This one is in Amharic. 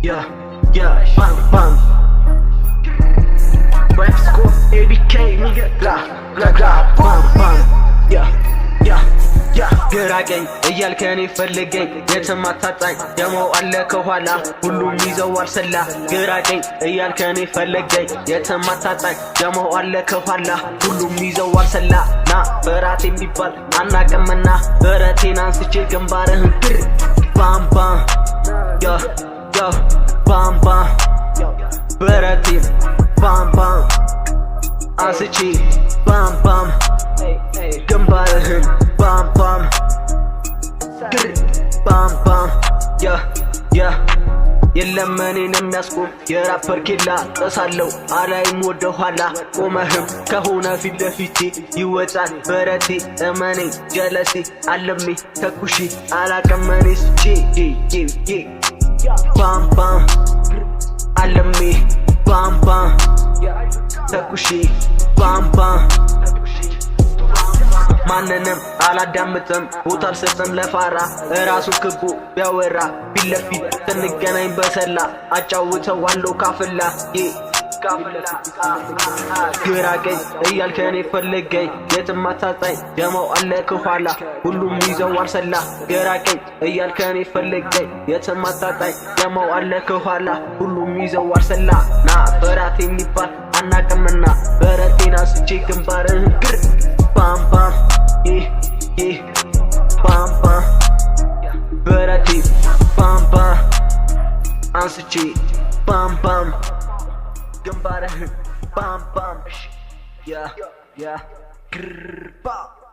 Yeah, bang bang. Rap squad, ABK, nigga. Blah blah blah, bang bang. Yeah. ግራ ቀኝ እያልክ እኔ ፈልገኝ፣ የትም አታጣኝ። ደሞ አለ ከኋላ፣ ሁሉም ይዘዋል ሰላ። ግራ ቀኝ እያልክ እኔ ፈልገኝ፣ የትም አታጣኝ። ደሞ አለ ከኋላ፣ ሁሉም ይዘዋል ሰላ። ና ፍርሃት የሚባል አናቅምና ብረቴን አንስቼ ግንባርህን ግር ባም ባም። Yeah, ባም ባም። ብረቴን ባም ባም አንስቼ ባም ባም ግንባርህን ባም ባም ግር ባም ባም። Yeah, የለም እኔን የሚያስቆም የራፐር ኬላ። ጥሳለው አላይም ወደ ኋላ። ቆመህም ከሆነ ፊት ለፊቴ ይወጣል በረቴ። እመኔ ጀለሴ አለሜ ተኩሺ አላቀመኔ ስቼ። ባም ባም አለሜ ባም ባም ተኩሺ ባም ባም። ማንንም አላዳምጥም፣ ቦታ አልሰጥም ለፋራ። እራሱን ክቡ ቢያወራ ፊት ለፊት ስንገናኝ በሰላ አጫውተዋለሁ ካፍላ። ግራ ቀኝ እያልክ እኔ ፈልገኝ፣ የትም አታጣኝ። ደማው አለ ከኋላ፣ ሁሉም ይዘዋል ሰላ። ግራ ቀኝ እያልክ እኔ ፈልገኝ፣ የትም አታጣኝ። ደማው አለ ከኋላ፣ ሁሉም ይዘዋል ሰላ። ና ፍርሃት የሚባል አናቅምና ብረቴን አንስቼ ግንባርህን ግር ባም ባም። ይህ ባም ባም። ብረቴ ባም ባም አንስቼ ባም ባም ግንባርህን ባም ባም። Yeah, ግር ባም።